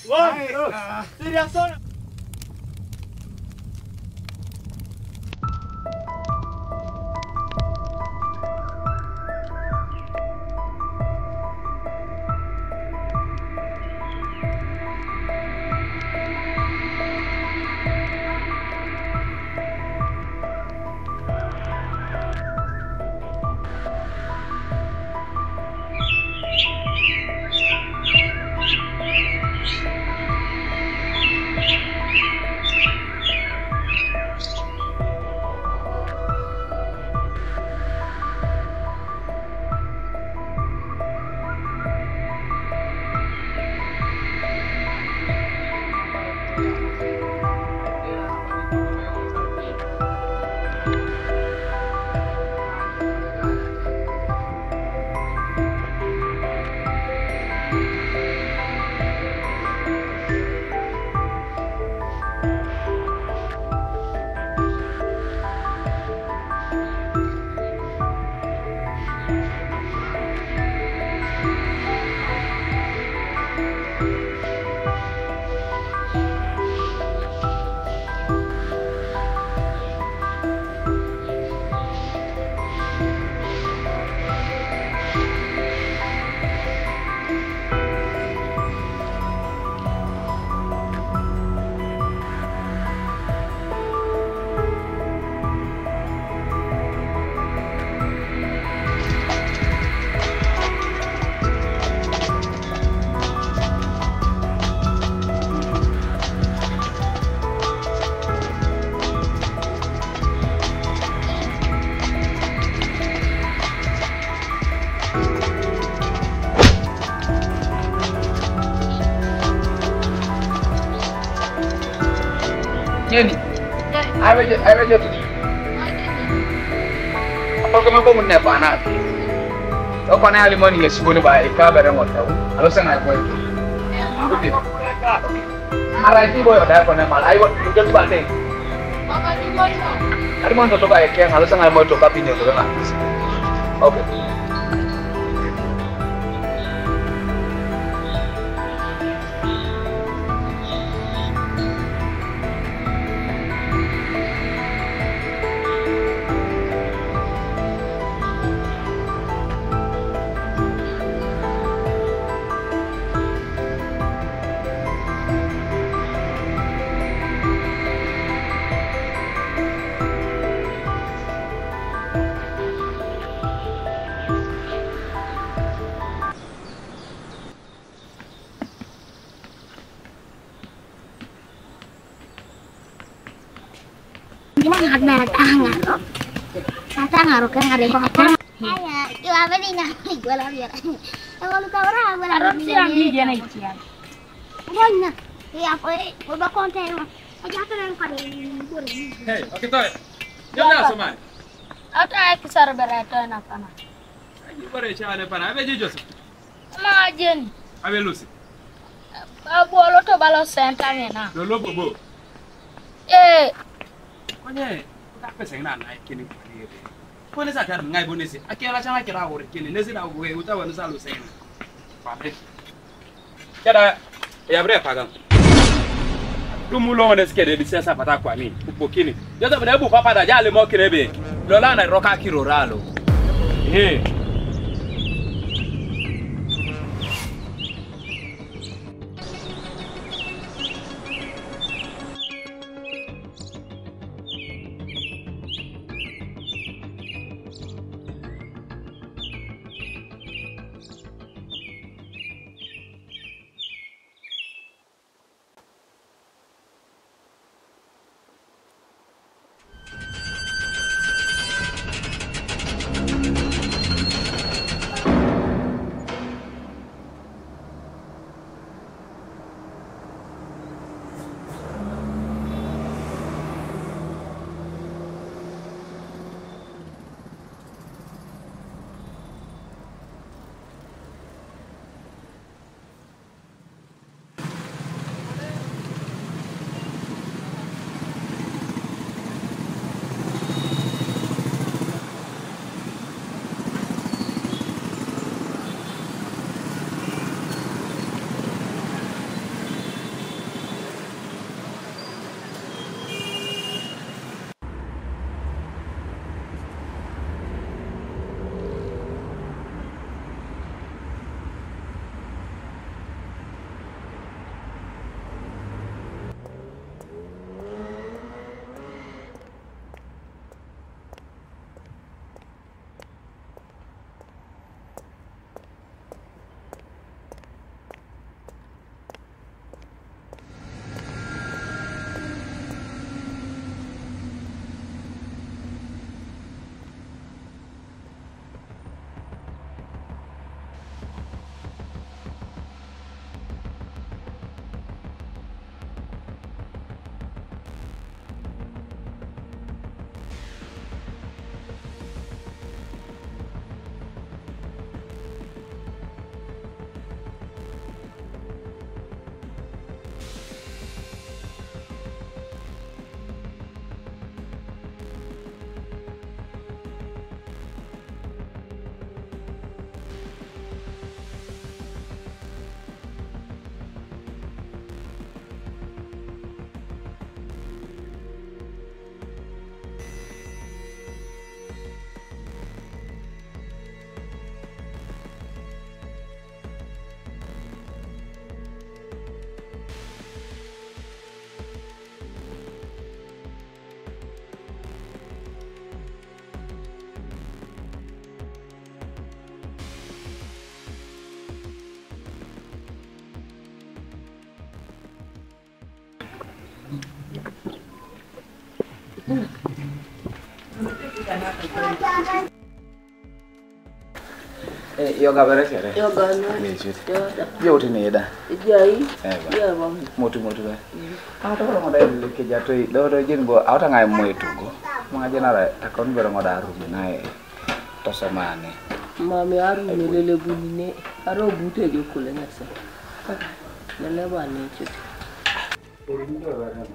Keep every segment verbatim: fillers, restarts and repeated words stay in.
One, two. Serious on. Jenny, ai be je, ai be je tu. Apa kau mampu menepana? Kau kena alimoni ya, subuh ni baik, kau barang kau tahu. Alo sa ngai boy. Ala ti boy da ko ne mal. Ai wa, tu ba te. Ari mo to ka e ke, alo sa ngai mo to ka pinyo to na. Okay. Gimana ada tangaro? Tangaro kan ada kok apa? Aya, yo a beli na igual a biar. Kalau lu kau orang igual a Arot beli. Silang di dia na ikian. Bukan. Iya, aku eh, gua bakal teh. Aja tuh yang pada. Hey, okay, toy. Yo na so man. Ata ai kisar bereta na pana. Ai bare cha na pana. Abe je Joseph. Ma Jenny. Abe Lucy. Abu alo to balo senta ngena. Lo lo bobo. Eh. Konye, ka pesa ngena na kini kini. Kone sa kar ngai bo nesi. Akela chana kira wore kini. Nesi na we uta wani sa lo sena. Pare. Kada ya bre pagan. Dum lo ne ske de bisa sa pata kwa ni. Upo kini. Yo ta bu papa da jale mo kini be. Lo la na roka kiro ralo. Eh. Eh, yoga bere kere. Yoga no. Ni chit. Yoga. Yo ti ni da. Ijai. Eh, ba. Ya, ba. Motu, motu ba. Mm. Ah, to ko da ke ja to do do jin go auta ngai mo tugo. Ma jin ara ta kon bere mo da ru na e. To so mane. Ma mi aru ni lele bunine. Aro bute jo kule na sa. Lele ba ni chit.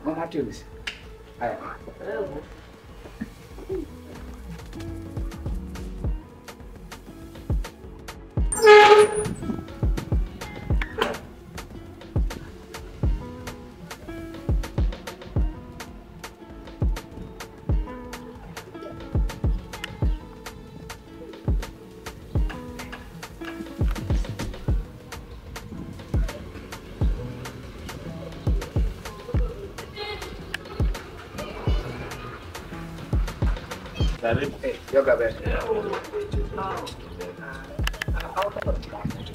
Mama Tewis. Aya. Karibu. Eh, yoga bere.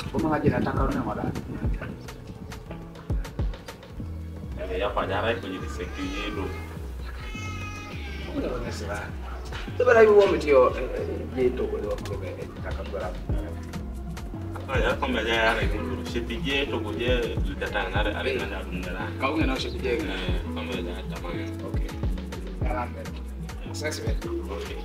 Kuma ngaji nataka una ngoda. Eh, ya panyara ipo jidi seki yedo. Una bana sila. Tebara ibu wami tiyo, eh, eh, yedo kwa wami, eh, taka kwa. Ah, ya, kama ya, ya, ya, ya, shepi je, to ko je, data na, are, are, na, na, na. Kau ngena shepi je, ngena. Eh, kama ya, tamam. Okay. Assessment. Okay.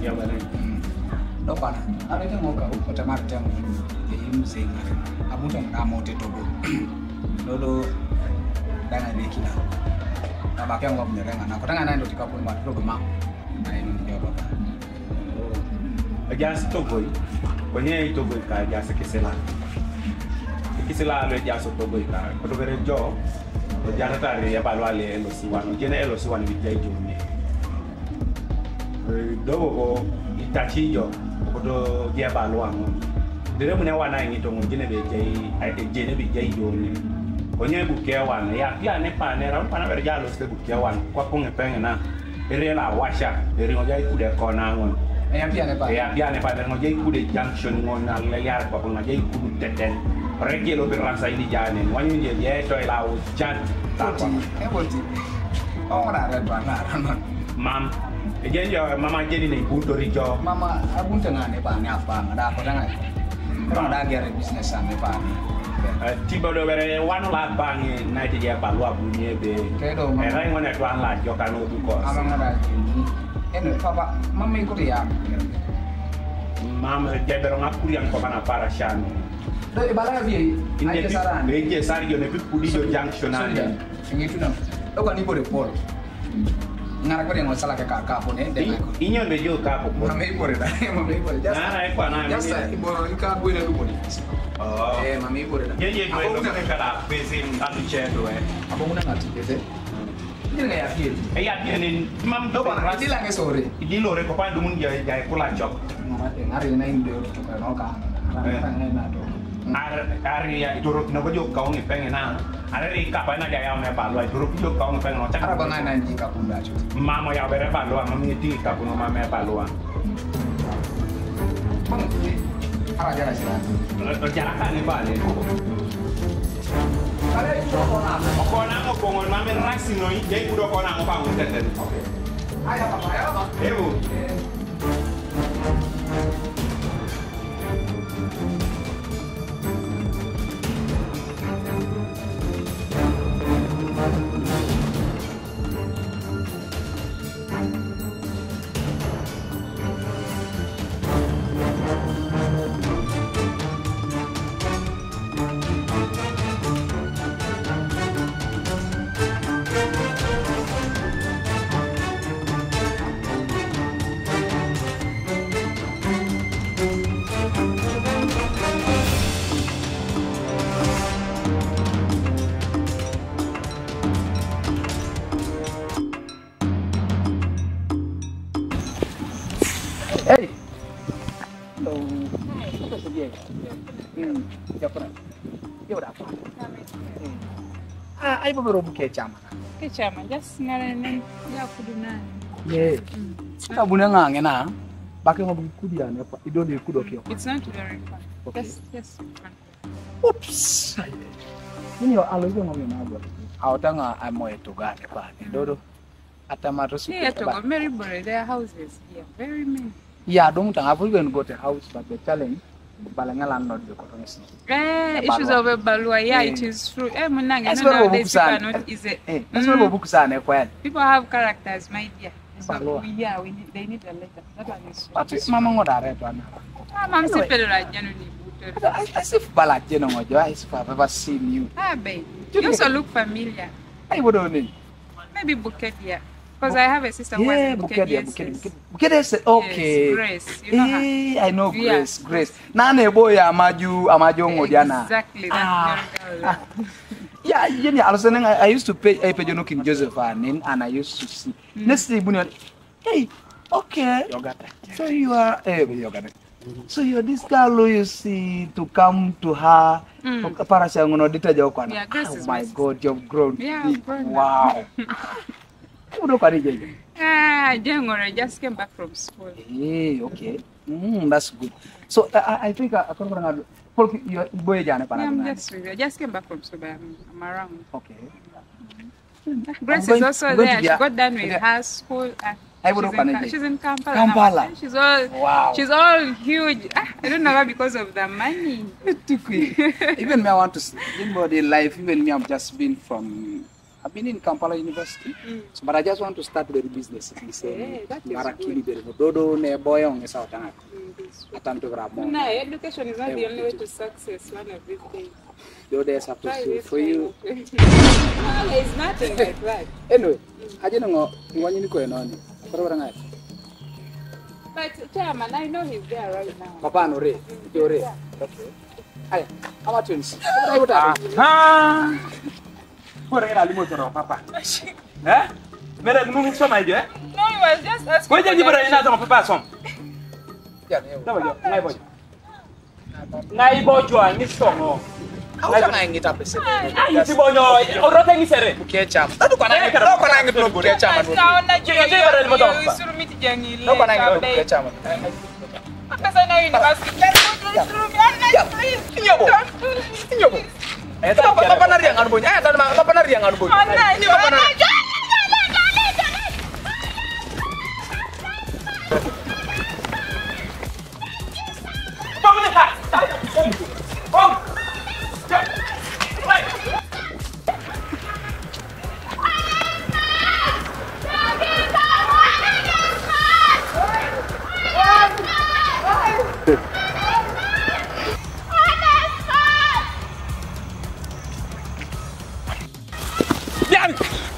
Ya, bana. Hmm. Lo pana. Are te ngoka u kota mar te ngoka. Ye yim se ngare. Abu te ngoka mo te togo. Lolo dana de kina. Na ba ke ngoka mnyere ngana. Kota ngana ndo tika pun ma togo ma. Na ino ndio baba. Ajas togoi. Konye togoi ka ajas kisela. Kisela lo ajas togoi ka. Koto bere jo. Ojana tari ya balwa le L C one. Jene L C one bi jai jumne. Eh, dogo ko itachi jo. Koto je balwa mo. Dire mune wana ngi to mo jene be jai, ai te jene be jai jumne. Konye bu ke wana. Ya pia ne pa ne ram pa na bere jalo ste bu ke wana. Kwa konge penge na. Ere la washa, ere ngo jai kude kona ngon. E ya pia ne pa. E ya pia ne pa, ere ngo jai kude junction ngon na le yar pa, ngo jai kudu teten. Rege lo bi rasa ini jane. Wani je je to ila u chat. Boti, e boti. O ngora re ba na ra no. Mam. E je jo mama jeni ne buto ri jo. Mama, abunta ngane ba ne apa, ngada apa ngane. Kama da gere business ame pa ni. Eh, tiba do bere wanu la bangi na ti je balwa bunye be. Kedo, mama. Eh, rai ngone to an la joka no du ko. Ama ngada jini. Ene papa, mama ikuti ya. Mama, je bero ngakuri yang ko bana para shano. Do ibala bi. Ine ai bi, saran. Be je sari yo ne bi kudi yo junction ane. Sorry, ya. Ingi tu na. Do kwa ni bore polo. Ngara ko de ngo sala ke ka ka po ne de. Inyo be jo ka po. Mama ibore da. Mama ibore. Just. Ngara e kwa na. Just iboro ka bwe na lupo ni. Oh. Eh, mama ibore da. Ye ye dwe no ka da pesi mtatu cheto eh. Abo una ngati kete. Ni nga ya pie. E ya pie ni mam do ba. Adi la nge sore. Idi lore ko pa dumun ya ya kula chok. Mama de ngari na inde to ka no ka. Ngara na to. Ar ar ya itoro kino ko jo ka ongi penge na. Are ri ka pa na ja ya me balwa, duru pijo ka ong peng no chak. Ara banga na ndi ka punda cho. Mama ya bere balwa, mami ti ka puno mama ya balwa. Bang, ara jara sila. Lo jara ka ni ba ni. Kale ko ko na. Ko na ko ko ngon mami rasi no, jai kudo ko na ko pa ngon teten. Okay. Aya papa, aya papa. Ebu. Mm, ya pernah. Ya udah apa? Ah, ai bobero buke chama. Ke chama, just ngare nen ya kudu nani. Yeah. Mm. Ka buna ngange na. Bake mo kudi ane pa. Ido ni kudo kio. It's not very fun. Okay. Just, just. Oops. Ini yo alo yo ngome na do. Aotanga amo etugane pa. Dodo. Atamato. Yeah, to go very bore. There are houses here, very many. Yeah, don't tanga even got a house, but the challenge balanga landlord be kotong si. Eh, issues of a balua. Yeah, it is true. Eh, munange, no, nowadays people are not easy. Eh, that's what we book sana kweli. People have characters, my dear. Balua. Yeah, we need, they need a letter. That one is true. But mama ngodare to ana. Ah, mam si pelo la jeno ni buto. As if bala jeno ngojo, as if I've ever seen you. Ah, babe. You also look familiar. Ai bodo ni. Maybe Bukedia. Because I have a sister who has Bukedia. Bukedia, Bukedia, Bukedia. Bukedia is okay. Yes, Grace. You know her? Eh, I know Grace. Grace. Nane boy amaju amaju ngodiana. Exactly. That girl. Yeah, yeah, yeah. I was saying I, I used to pay I pay Jono King Joseph and I used to see. Next thing, hey, okay. Yogata. So you are eh Yogata. So you're this girl who you see to come to her. Para siya ngono dita jaw kwana. Yeah, Grace is my sister. Oh my God, you've grown big. Yeah, I've grown up. Wow. Udo kani jeje. Ah, jengore, I just came back from school. Eh, okay. Mm, that's good. So I, I think I, I could run out. Paul, you boy jana para. Yeah, I'm just, I just came back from school, but I'm, I'm around. Okay. Grace is also there. She got done with her school. She's in Kampala. Kampala. She's all, she's all huge. Ah, I don't know her because of the money. Even me, I want to see anybody in life. Even me, I've just been from, I've been in Kampala University, so, but I just want to start the business. Marakili the Dodo ne boyong is out. Atanto Gramo. No, education is not the only way to success one of these days. Do this up to you for you. No, there is nothing like that. Anyway, aje ngo iwanyi ni ko enoni. Para para ngai. But chairman, I know he's there right now. Papa no re, yo re. Okay. Aya, ama twins. Ai buta. Ah. Ko re la limo toro papa. Eh? Mere nungi soma ijo, eh? No, he was just asking. Ko je ni bara ina toro papa som. Ya, ya. Tama jo, ngai bojo. Ngai bojo angi songo. Au ta ngai ngita pese. Ai ti bojo, orote ngi sere. Buke chama. Tatu kwa ngai, no kwa ngai no buke chama. Naona je. Ti bara limo toro. Surumiti jangi. No kwa ngai no buke chama. Pesa na university. Don't do this to me. Honestly. Nyobo. Don't do this. Nyobo. Eh, papa, papa na riang anu boy. Eh, tadi papa na riang anu boy. Honestly. Nyobo na.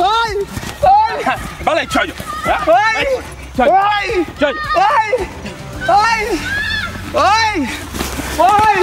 Ai! Ai! Bala ichoyo. Ai! Choyo. Ai! Choyo. Ai! Ai! Ai! Ai!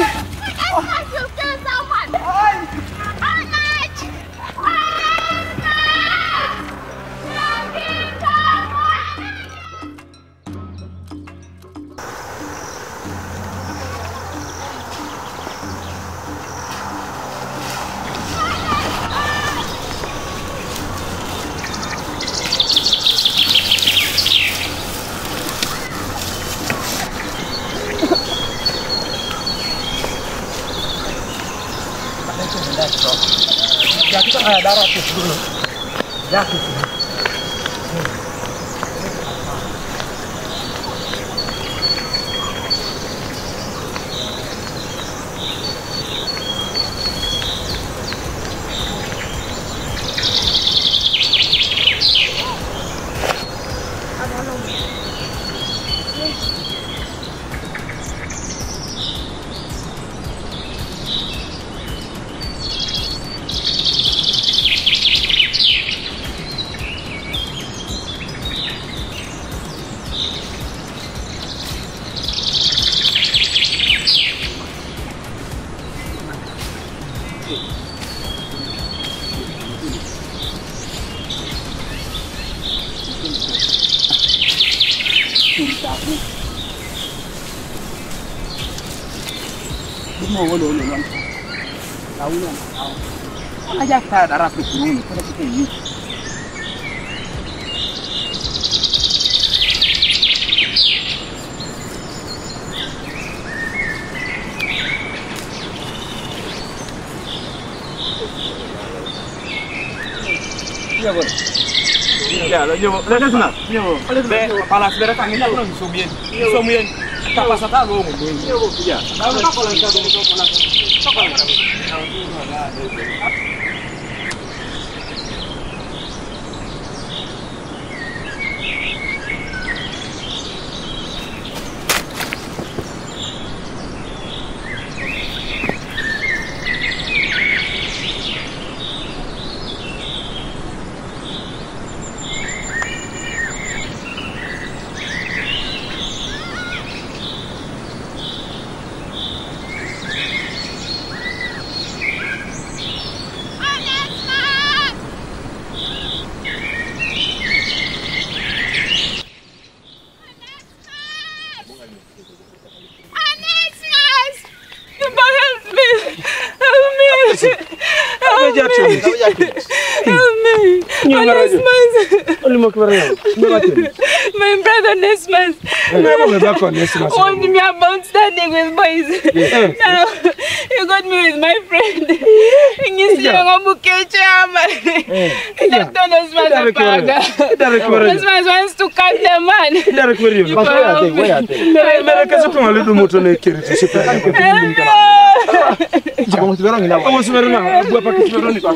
Ya, kita kayak darat tuh dulu. Ya, gitu. No, no, no, no. Auna, auna. Aja ta dara pe kuru ni, kada kita yi. Nyebo. Ya, lo nyebo. Lo nyebo. Nyebo. Be, pala sibere tangi ta lo nsomu yen. Nsomu yen. Ta pasa ta lo mo. Nyebo. Ya. Onesmus! Onesmus! Help me! Help me! Help me! Help me! Help me! Onesmus! My brother Onesmus! What me about studying with boys? Now, you got me with my friend. Ngisi yango mukeche ama. Doctor Onesmus apaga. Onesmus wants to cut the man. Mere, mere, kasi tuma le dumo to ne kiri ti sipe. Abo mo sibero na, bua pa ki sibero ni pa.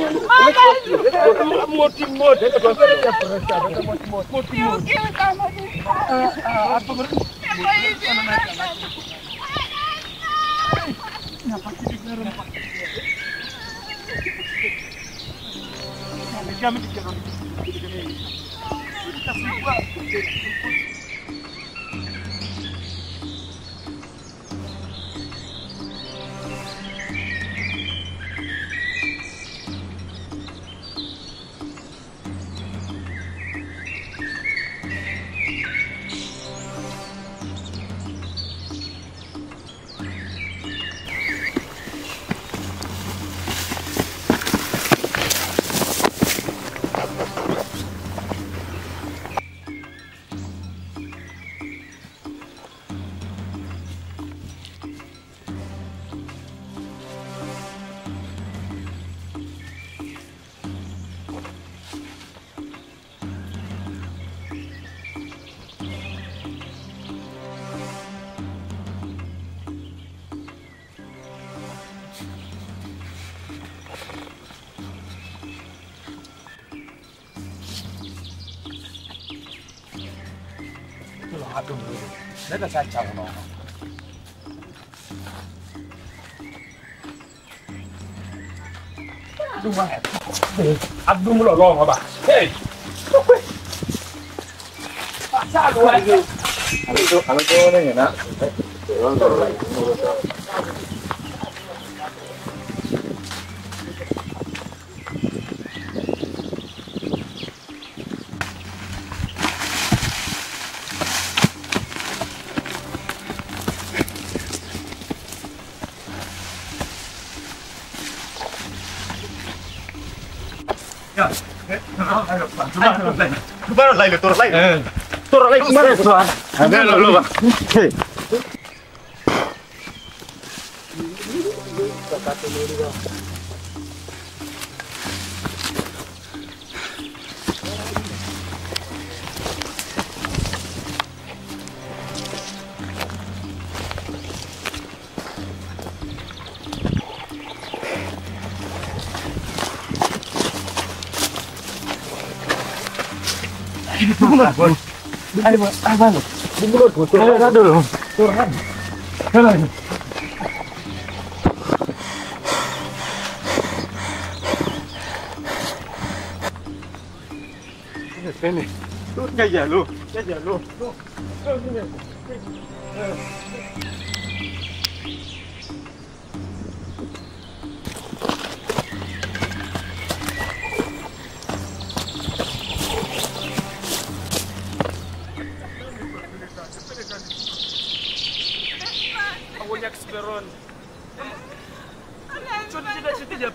Moti, moti. You killed somebody. Adum lo lo ba. Hey. Ya. Toro lai, toro lai. Toro lai, toro lai. Hey.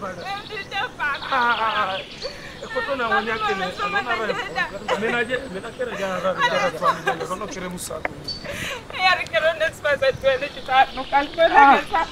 Ah, ah, ah. Ekoto na wanya kene. Mina je, mina kere ja ra ra family ja no kere musa. Yar kero next person twenty kita no kalpana sa.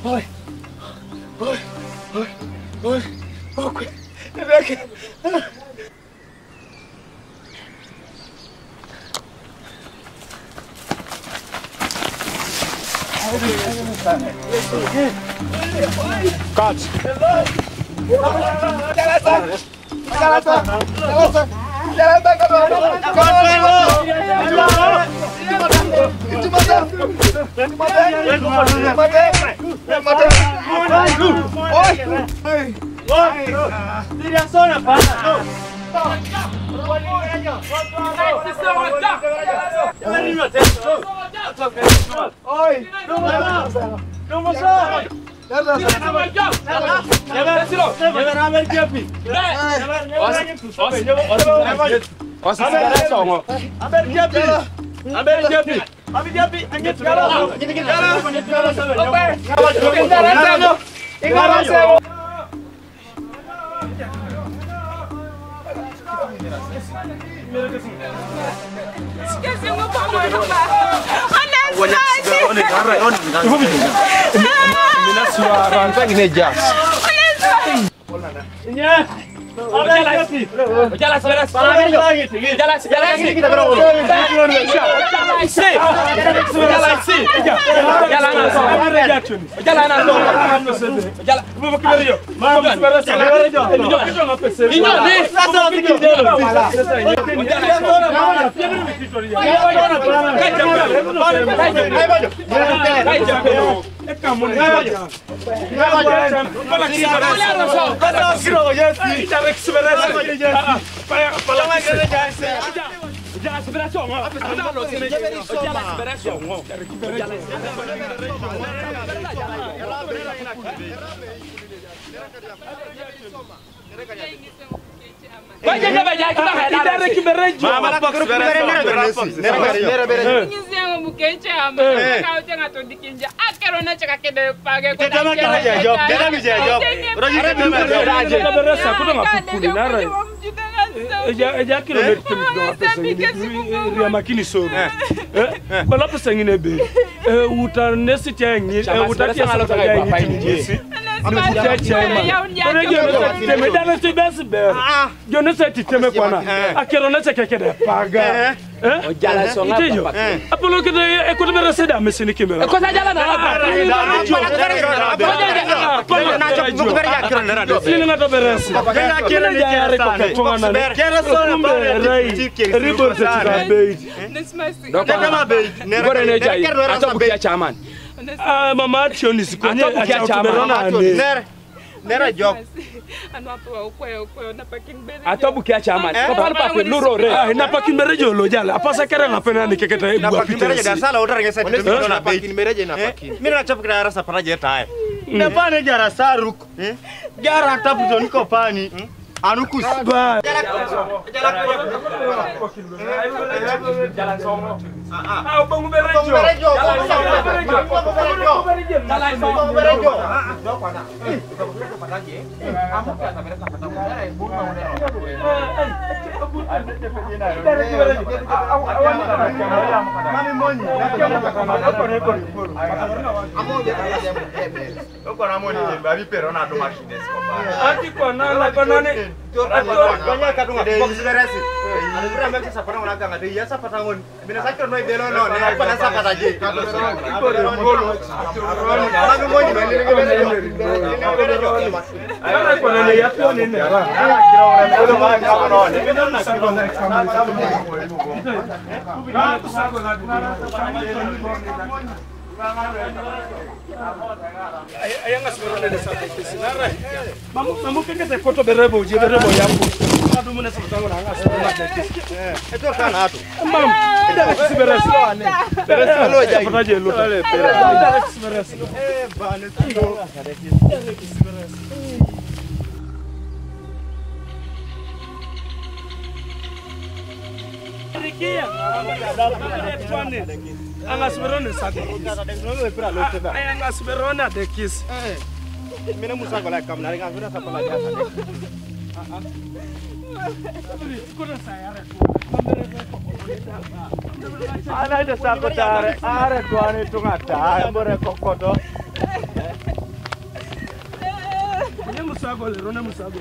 Oi. Oi. Oi. Oi. Oi. Cut. Mama, box beres. Ngize ngo mukecama. Kau tengah to dikinja. Akero na chaka kede page. Tete ma kina ja job. Tete mi ja job. Roji tete ma job. Kuto ma kukuli nara. Eja, eja kilo ne tete mi do pesa ngini. Ria makini soro. Kola pesa ngini be. Uta nesi tia ngini. Uta tia ngini. Anu kutia tia ma. Ore jo ne tete mi dana si besi be. Jo ne se titeme kwana. Akero na chaka kede paga. Ojala songa. Ite jo. Apolo kede ekoto bere seda mesini kimera. Ekoto jala na. Sini nga to bere si. Kele ja yare ko ketonga na. Kera songa. Ribo se tita bei. Dokona. Gore ne jai. Ato bukia chairman. Ah, mama Tionis ko ne ato bukia chairman. Nera jok. Anu ato wa ukwe, ukwe, na parking bere. Ato bukia chairman. Ko pal pa luro re. Ah, na parking bere jo lo jala. Apasa kere na pena ni keketa. Na parking bere da sala otar ngesa. Na parking bere je na parking. Mira chap kira rasa para je tai. Na pa ne jara saruk. Jara tapu jo niko pani. Anukus. Ba. Jala songo. Ah, obong'u bere jo. Obong'u bere jo. Obong'u bere jo. Obong'u bere jo. Ati kwa nana, kwa nani? Ati kwa nani? Kwa nani? Kwa nani? Kwa nani? Mamukekete koto berebo je berebo yapo. Adu mune sabatango na anga sabatango. Eto kana atu. Mam, ida kisi beres. Beres lo jai. Pata je lo. Ida kisi beres. Eh, bane. Rikia. Ang'as berone sako. Ang'as berone adekis. Mene musako la kamna ringa fina sako la jasa. Ana ida sako tare are tuani tungata more kokoto. Ne musako le rone musako.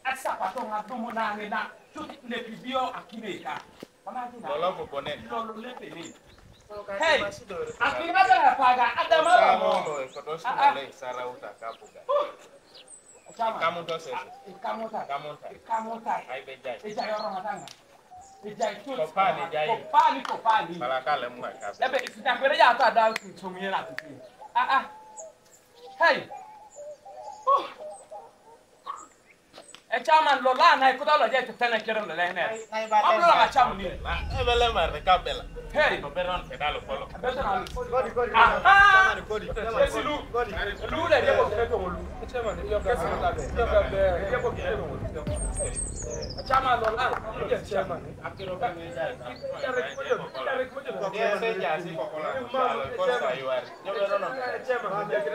Asa pato nga dumu na ngina. Chuti ne pibio akine ka. Lolo ko bonen. Lolo le pene. Hey, akina da paga adama mo. Kotos na le sara uta kapuga. Chama. Kamuto sese. Kamuta. Kamuta. Kamuta. Ai be jai. Ejai oro matanga. Ejai tu. Kopani jai. Kopani, kopani. Palakale mwa kabe. Ebe sinakwere ya ta da kutumie na tuti. Ah, ah. Hey. Echaman lola na ikuta lo je tene kere lo le ne. Mam lola ka cham ni. Ebele mar ne kabela. Hey. To beron pedalo polo. Beto na lu. Kodi, kodi. Aha. Kodi. Esi lu. Lu le je ko kire to lu. Echaman yo ka sa ta be. Yo ka be. Je ko kire to lu. Echaman lola. Echaman.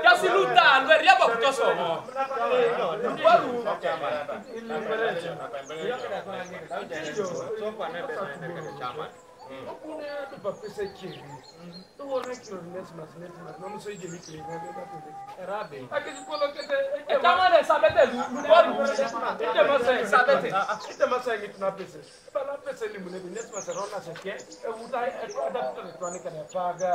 Kasi luta lwe riabo kutoso mo. Lukwaru. Okune tupa pesa kiri. Tuwona kiro next month, next month. Namuso ije ni kiri. Erabe. Akisi kolo kete. Etama ne sabete lu, lukwaru. Ite masa sabete. Ite masa ngi tuna pesa. Bala pesa ni mune bi next month rona seke. E uta e adapter to ani kana paga.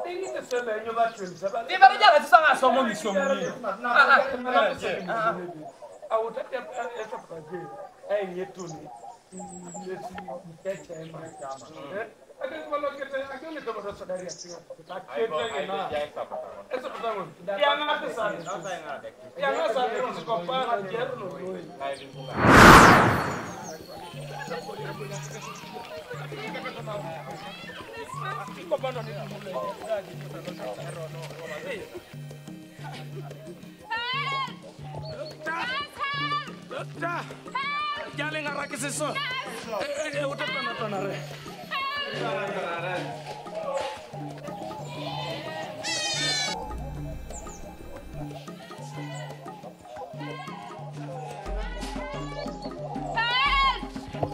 Dingi te sele nyo ba twenty seven. Ni bari jara tisa nga somo ni somo ni. Ah, ah. Awuta te e sa paga. E nyetuni. Yesi, keche, ma, chama. Eh? Ake kwa lo kete, ake ni tomo dosa dari ya singa. Ake ni na. Eso kutangoni. Ya nga te sa. Ya nga sa, ni ko pa, ya no. Iko bando ni. Doctor! Doctor! Rakisiso. Eh, eh, eh, utatona tona re.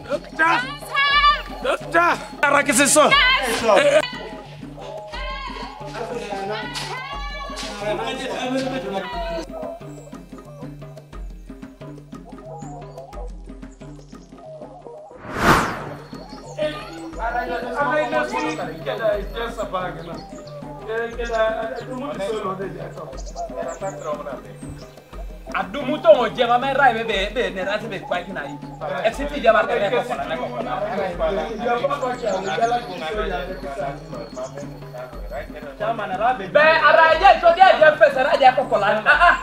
Doctor! Doctor! Rakisiso. Eh, eh. A dumu tɔŋɔ jɛma mɛ rai bɛ bɛ ne rati bɛ kwa kina yi. Ɛ si ti jaba kɛ ko kola ne ko kola. Bɛ a ra jɛ to jɛ jɛ fɛ sara jɛ ko kola. Ah, ah.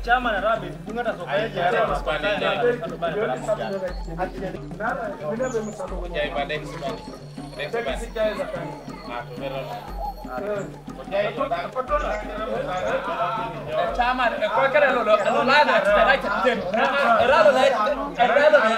Chairman, rabi, bunga ta so kaya jaya. Chairman, e ko kere lo lo lo la na te na te. Era lo na, era lo na.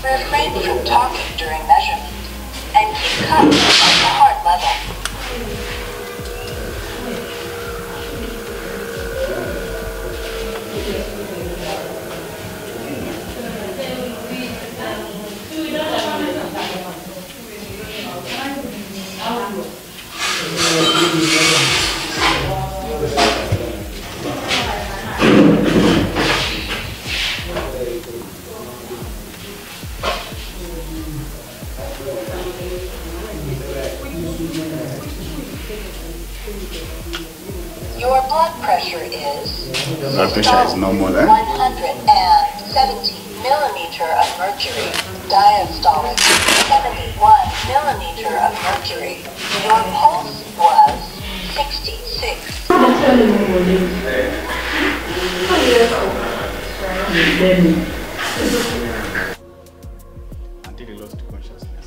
Refrain from talking during measurement and keep cups at the heart level. Your blood pressure is Blood pressure is normal, eh? One hundred and seventy millimeter of mercury, diastolic, seventy-one millimeter of mercury. Your pulse was sixty-six. Until he lost consciousness.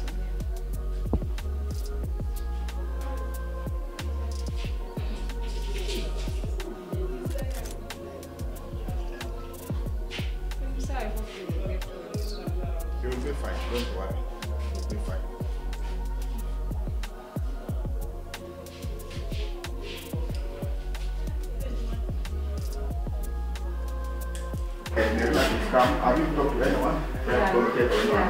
You'll be fine. Don't worry. You'll be fine. And the relative come. Have you talked to anyone? They have contacted anyone?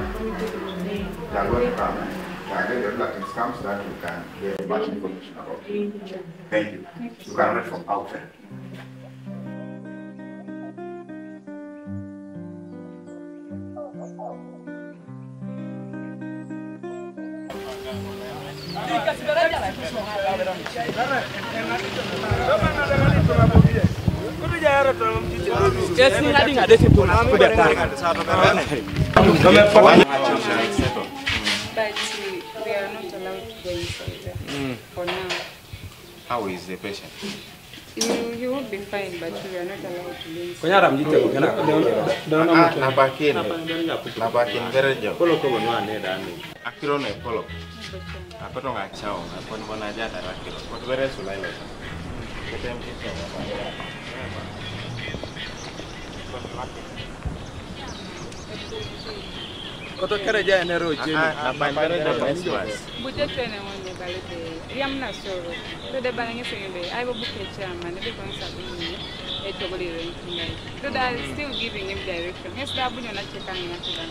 They are going to come, eh? Yeah, let the relatives come so that we can get much information about it. Thank you. You can read from outside. But we are not allowed to go inside there for now. How is the patient? He, he will be fine, but we are not allowed to go inside. Konyara mjite kena. Ah, nabakin. Nabakin berejo. Kolo kolo no ane dani. Akiro ne kolo. Akoto nga chao, akon bona jata rakiro. Kot bere sulai lo. Ketem kito. Koto kere ja enero jeni. Apandere de Christmas. Bute twene wonde bale de. Riam na soro. To de bale ngi senge be. Ai bo buke chairman de kon sa bini. E to bole re ngai. To da still giving him direction. Yes da bunyo na cheka ngi na to da.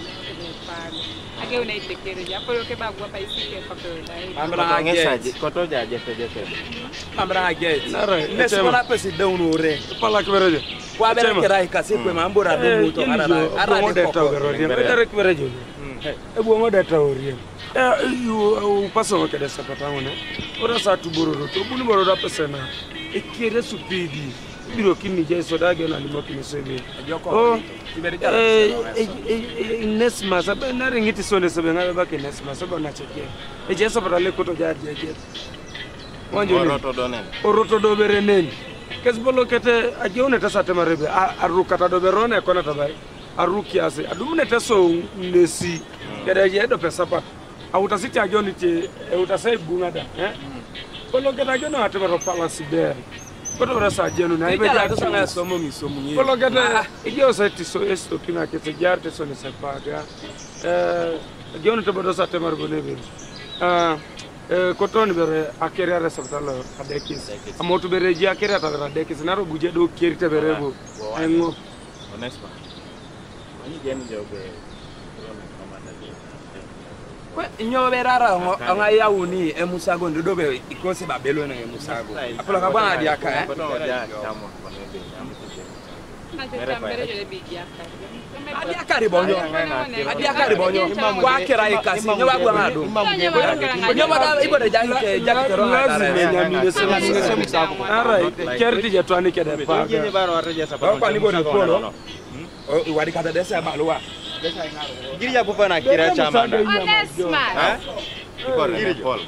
Age una itekere ja. Polo ke ba gwa pa isi ke pa polo da. Ambra Ngesa age. Koto ja jete jete. Ambra age. Nara, Nesi echema. Bona pesi de unu re. Pala kibere je. Kwa bere kera ikasi kwe mambura no muto ara. Ara Ara de de koko. Tawero. Ere kibere je. Ebu ngo de Tawero. Eh, you paso ke de sapata ngone. Ora sa tu bororo to bunu bororo pesena. Ekere supidi. Biro kini je so da ge na limo kini sebe. Oh. Eh, eh, eh, eh, Nesma sabe na ringiti sone sebe ngabe ba ke Nesma sabe na cheke. E je sapata le koto ja je je. Wanjo ni. Oroto donen. Oroto dobere neni. Kes bolo kete agione ta sate marebe. Arukata dobere one kona tabai. Aruki ase. Adumne ta so nesi. Kede je do pesa pa. Auta siti agione te auta sai bunga da. Eh. Bolo kete agione ate baro pala siber. Koto bere sa jenu na ibe Ijala ja to sanga somo mi somo ngi. Bolo kete ijo sa ti so esto pinga kete jar te so ne se paga. Eh, agione te bodo sate mar bone be. Ah, eh, kotoni bere akere are sabtalo adekis. Amotu bere ji akere ta bere adekis. Naro buje do keri te bere bo. Engo. Onesma. Ani gen joge. Kwe nyobe rara ngo anga yauni emusago ndodobe ikosi babelo na emusago. Apola kabanga diaka eh. Koto ja chamo konebe. Adia kari bonyo. Adia kari bonyo. Kwa kera ikasi nyoba gwa ngado. Nyoba da ibo de jani ke jaki tero ngada. Lazima nyamine se musago. Ara kerti je twani kede pa. Jini baro arreje sapata. Kwa ni bo de polo. O wadi kata desa balwa. Giri ya kufa na kira chama. Onesma. Eh? Iko Reverend Paul.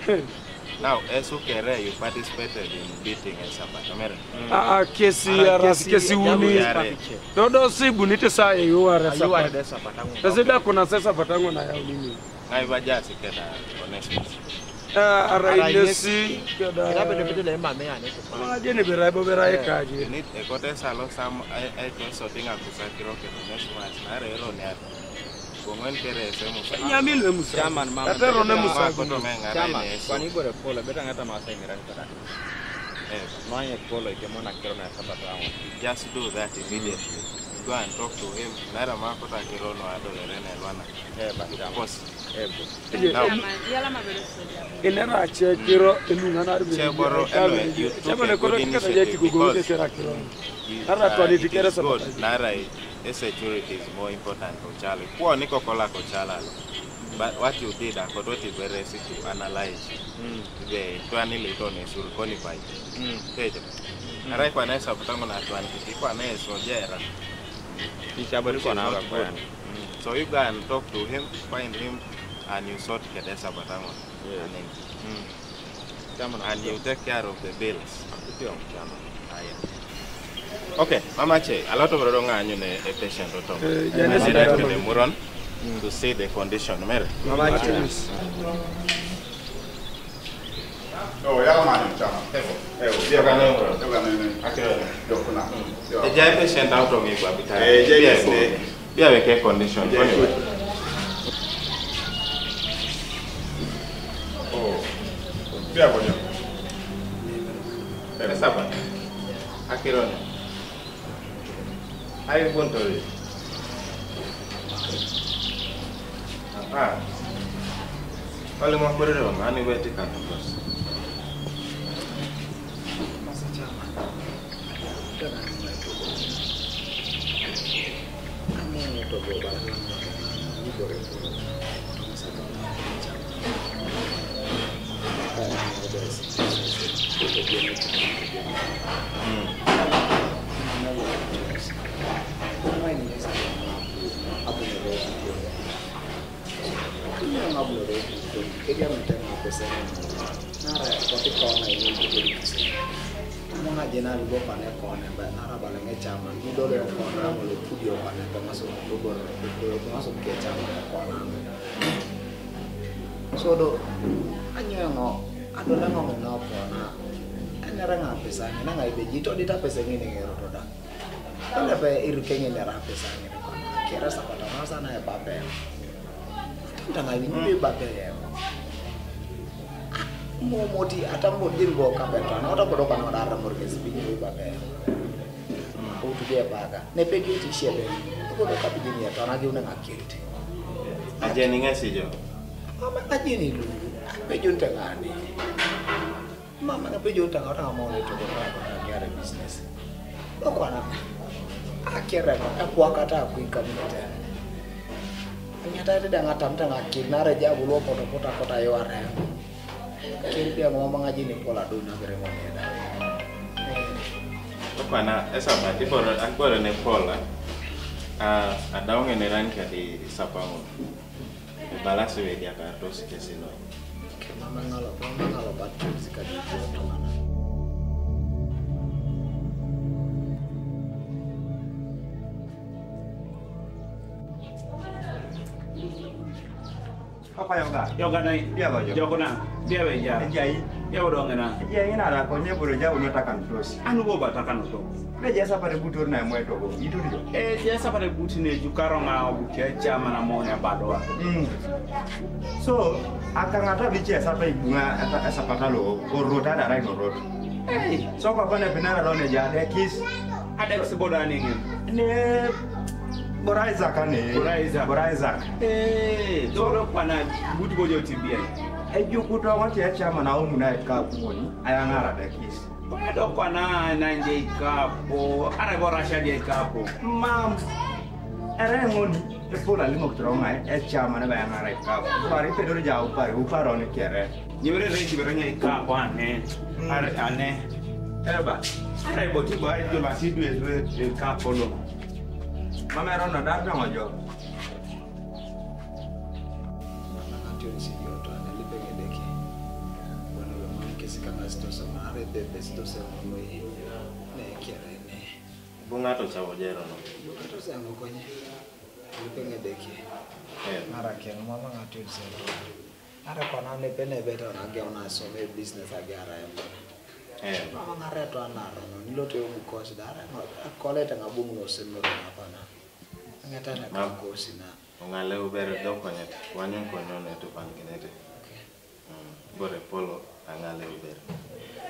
Now, as ukere, you participated in beating a Sabbath. Amen. A kesi ara kesi uni. Dodo si bunite sa e yo ara You are sapata. the Sabbath. Ese da kuna sasa patango na ya ulimi. Ngai baja sikeda Onesmus. Ara inesi Era keda. bende bende le mame ane to. Ajene bera bo bera You ekaje. need a kote salo sam I I to so dinga kusakiro ke Onesmus na rero ne ata. Bongen kere semo. Nyamilwe musa. Chairman mama. Atero ne musa. Koto menga Chairman, ne. kwani bore polo beta ngata masa imira ni kota. Eh, Manye polo ike mona kero na Sabbath wangu. Just do that immediately. Go and talk to him. Nara makota kirono adolere ne lwana. Eh, ba chairman. Boss. Eh, bo. Now, Inera chekiro enunga na rbi. Cheboro, anyway, you took a good initiative because Kera kiro. you, Ara uh, twani it tikere is good. Sabbath. Nara, a security is more important for Charlie. Kwa niko kola ko chalalo. But what you did, I got what you were to analyze. The twani le tone sur koni pai. Tejo. Ara kwa na Sabbath tango na twani kwa na sojera. Kisha bori kwa na kwa. So you go and talk to him, find him, and you sort Kedesa Batango. Yes. And then Chairman. And you take care of the bills. Sio mchana. Haya. Okay, Mama Che, a lot of Rodonga and you a patient or Tom. Eh, I yeah, need that's to right. the Muron to see the condition. Mary. Mama Che. Oh, yala mani mchana. Evo. Evo. Ndio kana Muron. Ndio kana nini? Akira. Ndio kuna. Ndio. The jai patient out of me kwa bitara. Eh, jai patient. Pia weke condition. Jai patient. Oh. Pia bonyo. Esa ba. Akira. Ai bon to. Ah. Wale mwa kwere mani wete kana boss. Nara poti kona ini kudu kisi. Mona jena lugo pane kone ba nara balenge chama. Ni dole kona mo le kudi kone kama so lugo kone kama so ke chama kona. So do anyo ngo ado na ngo na kona. Anara nga pesa ni na nga ibe jito dita pesa ni ne ro to da. Kanda pe iru kenye ne ra pesa ni kona. Kera sapata masa na e papel. Tanga winyi be babe. Mo moti atambo din bo kapeto. Na otambo do kana dara morges winyi be babe. Utu be baga. Ne pe giti shebe. Ko do kapi din ya tana gi una ngakirti. Ajeni ngesi jo. Mama ajeni lu. Pe jun tangani. Mama na pe jun tanga tanga mo ne to ko na ko na giare business. Ko kwana. Akere ko akwa kata ku ikamite. Nyata de danga tam tanga kir na re jabu lo poto poto kota yo are. Kir pia ngoma manga jini pola do na gere mo ne da. Pana esa ba ti boro an boro ne pola. A a daunge ne ran ka di sapango. Balasi we dia ka to si kesino. Mama ngalo mama ngalo bat kir sika di jo tanga. Papa yoga. Yoga nai. Dia ba jo. Jogo na. Dia be ja. Jai. Dia bodo ngena. Jai ina da ko ne boro jabu no takan tos. Anu bo batakan to. Ne jasa pare butor na mo to go. Itu dio. E je sapare buti ne jukaro nga obuke chama na mo ne bado. Mm. So akangata bi che sapa ibunga ata sapata lo orota da rai no rot. Hey. So kwa kone pinara lo ne ja de kiss. Adex bodo aningin. Ne Bora Isaac ane. Bora Isaac. Bora Isaac. Eh, dolo pana buti bojo tibia. Ejukuto wati ya chama na umu na ka kumoni. Ayangara de kiss. Bado pana na nje ikapo. Ara bora shaje ikapo. Mam. Ere ngoni. Epola limo kutronga e chama na bayangara ikapo. Bari pedoro ja upare uparo ne kere. Nyibere re nyibere nya ikapo ane. Are ane. Eba. Are boti ba jo la sidu e ikapo lo. Mama ero na dar na jo. Mama ngati onsi yo to ane lipe ngedeki. Wana we mama kesi kama sitosa mare bebe sitosa mwe. Ne kere ne. Bunga to chawo jero no. Kato se ango konye. Lipe ngedeki. Eh. Mara kere mama ngati onsi yo to. Ara kwa na ne pene beta na ge ona so me business age ara yamba. Eh. Mama ngare to anaro no nilo te umu kosi dara no. Kole tanga bungu no seno na pana. Ngata na Mam. Kosi na. Ongale uber do konye. Wanyo konyo ne to pan kinete. Okay. Mm. Bore polo angale uber.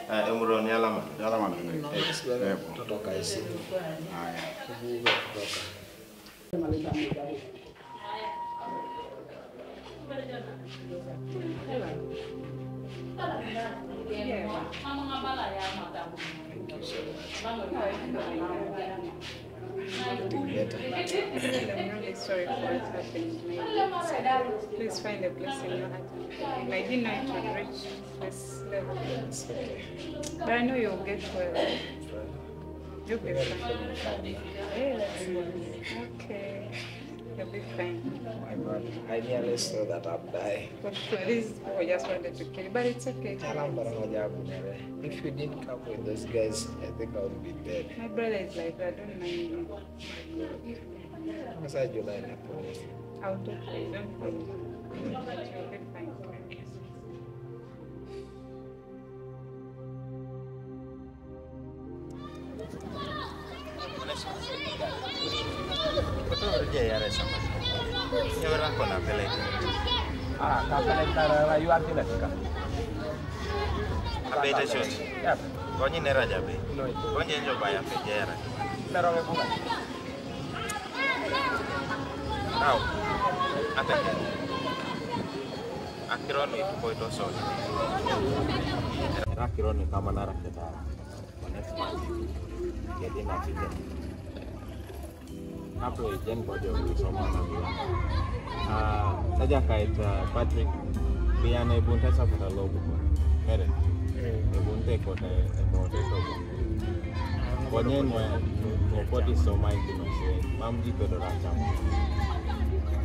Ah, emuro ni alama. Yala man. No mas bere totoka isi. Haya. Kubu toka. I'm really sorry for what happened. Maybe please find a place in your heart. I didn't know it would reach this level. But I know you'll get well. You'll be fine. Hey, that's good. Okay. You'll be fine. My God, I nearly saw that I'm dying. For sure, these people just wanted to kill you, but it's okay. It's Alam okay. barang aja aku nyere. If you didn't come with those guys, I think I would be dead. My brother is like that. Don't mind him. Masa July na police. I'll talk to you. Don't worry. You'll be fine. Kutoka ya resa. Yawera kona peleke. Ah, kapeleka rara yu arti na tika. Abete shot. Yep. Konyi nera jabe. No, ito. Konyi njo baya pejera. Pero me bunga. Au. Atake. Akironi tuko ito soni. Akironi kama nara kita. Next month. Jadi na kita. Hapo jen kwa jo kusoma na bila. Ah, saja kait, ah, Patrick. Biane bunta sa puta logo. Mere. Bunte kota e bote togo. Konyen mo mo koti soma ikino se. Mam di pedora chama.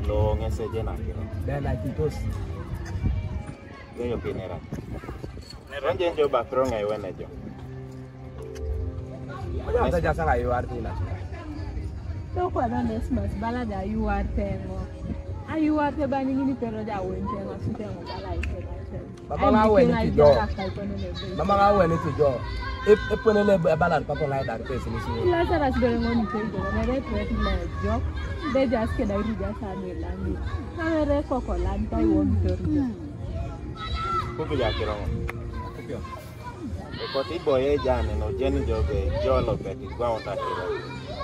Lo ngese jena kiro. Then I kitos. Yo yo pinera. Ronje njo ba pro ngai wene jo. Oja sa jasa la yuar tina. Tokwa na Nesmas bala da yuar tengo. A yuar te bani ngini pero da wen tengo su tengo bala ite ba tengo. Mama nga wen ti jo. Mama nga wen ti jo. Epone le balan pako lai dar pe sini sini. Lazarus bere ngon te jo, mere pret le jo. De jas ke dai rija sa de langi. Na mere koko lan pa won tor jo. Kupi ja kirongo. Kupi. Koti boye jane no jeni jo be jolo beti gwa onta kiro.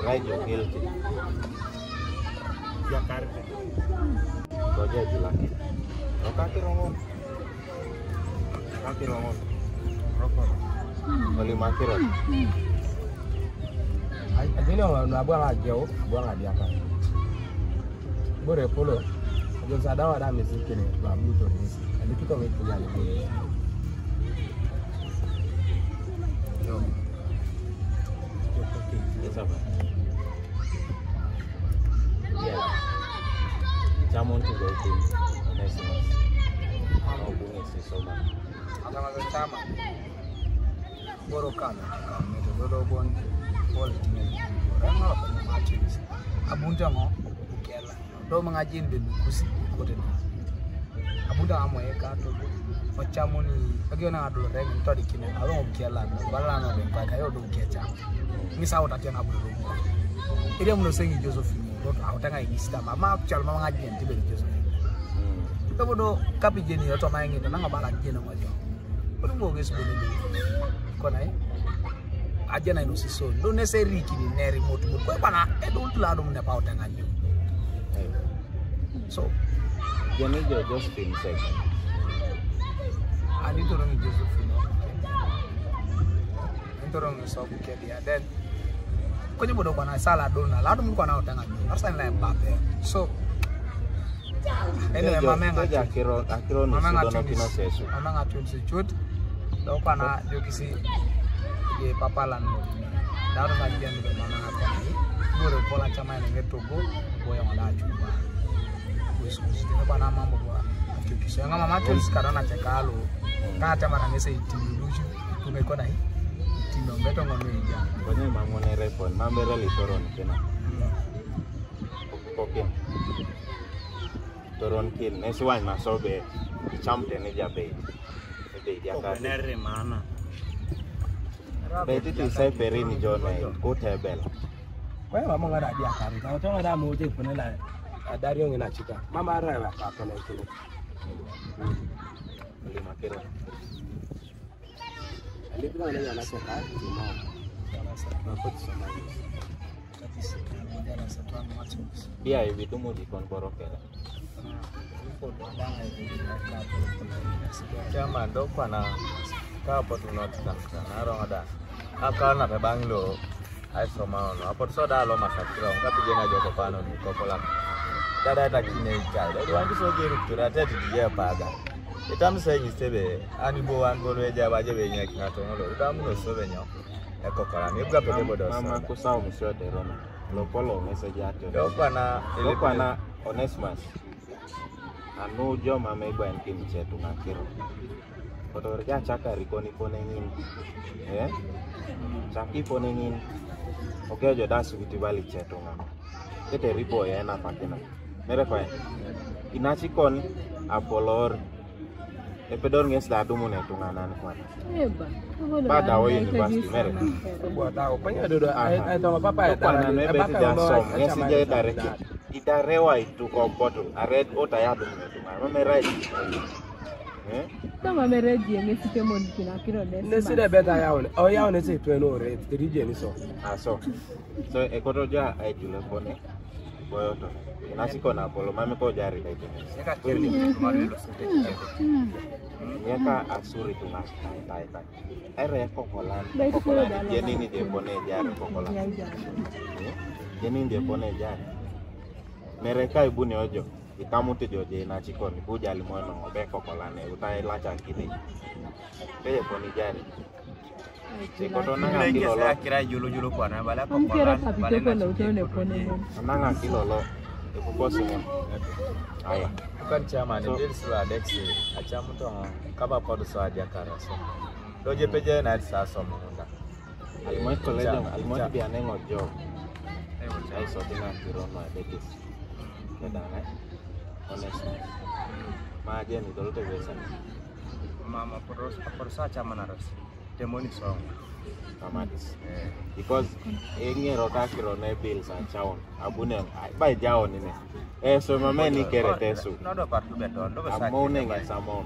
Rai jo guilty. Ya karte. Ko je julaki. Oka kirongo. Kaki rongo. Roko. Oli makiro. Ai, agini wa na bwa nga jeo, bwa nga diaka. Bore polo. Ajo sa dawa da mesi kene ba buto mesi. Ali kito me kujali. Yo. Yo, okay. Yes, sir. Yeah. Chamon to go to next month. I'll go next summer. Atamaza chama. Boro kano, kano, meto dodo bon, bol, meto, rengolo, kano, machins. Abunta ngo, ukela. Do manga jin ben kusi, kote na. Abunta amo e ka to, machamoni, agio na adu reng, to di kine, alo ukela, bala no ben kwa, kayo do kecha. Ni sa wota tiana buru. Iri amuno sengi Josephine, do awota ngai ni sita, mama, chal mama ngai jin, tibe Josephine. Dobo do kapi jeni yoto ma ngi to nanga bala jeni mo jo. Ko dum bo ngi sulu ni. Ko nai. Aja na ino si so. Do ne se riki ni neri motu motu. Ko bana e do tula do ne pa otanga jo. So, jeni jo Josephine se. Ani to ngi Josephine. Ani to ngi so ke dia den. Ko ni bodo kwana sala do na. La do kwana otanga jo. Arsa na Mbappe. So, Ene mama nga akiro akiro no mama nga sudo no twins. Kino sesu. Mama nga twins chut. Do kwana jokisi je papa lan mo. Daru nga jeni be mama nga kwana. Bore pola chama ene nge togo boya wala chuba. Kuis kuis tene kwana mambo kwa. Jokisi nga mama twins karana chekalo. Kana chama na ngese itiluju. Kume kona hii. Tino beto ngono ija. Kwenye mamone repon. Mambere litoron kena. Kokin. Toron kin. Nesi wany masobe. Chamte ni jabei. Jabei dia kati. Neri mana. Beti ti sai perini jone. Kutebel. Kwa hiyo mama ngara dia kari. Kwa hiyo ngara mo je kuna la. Adari yonge na chita. Mama ara wa kwa kona kile. Lima kira. Alipita na yana soka. Mama. Mama. Bia ibidumu jikon boro kela. Chama do kwana kapo tunot kan kan arong ada. Akana pe banglo. Ai somao no. Apo so da lo masakiro. Kapi jena joko pano ni kokola. Dada ta kine ikai. Dadi wanti so geru kira teti diye paga. Itam se ni stebe. Ani bo wan bo lo eja baje be nyaki na tongolo. Itam no so be nyo. Ekokola ni bwa pete bodo. Mama kusao musio derona. Lo polo message ato. Lo kwana. Lo kwana Onesmus. Anu jo mama igwa en kim chetu ngakiro. Kotor ja chaka rikoni pone ngin. Eh? Chaki pone ngin. Oke jo dasu bitibali chetu ngam. Kete ripo ya na pakina. Mere kwa. Inachi kon apolor. Epedor nges da dumu ne tunganan kwa. Eba. Bada wo university mere. Bwa ta o panya dodo ai ai to papa ya. Kwa na ne beti da som. Nges je da reki. Idarewa itu ko botu. Ared ota ya dumu ne tunganan. Mere. Eh? Tama mere je nges ke mon kina kiro des. Nesi de beta ya one. O ya one se twe no re. Tiri je ni so. Ah so. So ekoto ja ai jule pone. Boyoto. Inasi kona polo mami ko jari kai tene. Eka kiri ni kumari lo sute. Yeka asuri tungas tai tai tai. Ere kokolan. Kokolan. Jeni ni de pone jari kokolan. Jeni de pone jari. Mere kai buni ojo. Ikamu te joje na chikoni bujali mono obe kokolan e utai lacha kini. Keye pone jari. Sikoto nanga kilo lo. Kira julu julu kwa na bala ko. An kira papi bala ko na lo chike tone ko pone ni. Nanga kilo lo. Ekuko simo. Aya. Bukan chairman. So, bills la dex. Achamu to kaba podo so aja kara so. Doje peje na sa so munda. Almoit college, almoit bi anengo jo. Ai so tina kiro no adekis. Kedanga. Honest. Ma aje ni dolo te wesa. Mama poros poros achaman aros. Demoni song. Kamatis. Because eng'ero takiro ne bills achaun. Abunen, bai jaon ine. Eh, so mame ni kere tesu. Nodo par du beton, do be sa. Amone nge samon.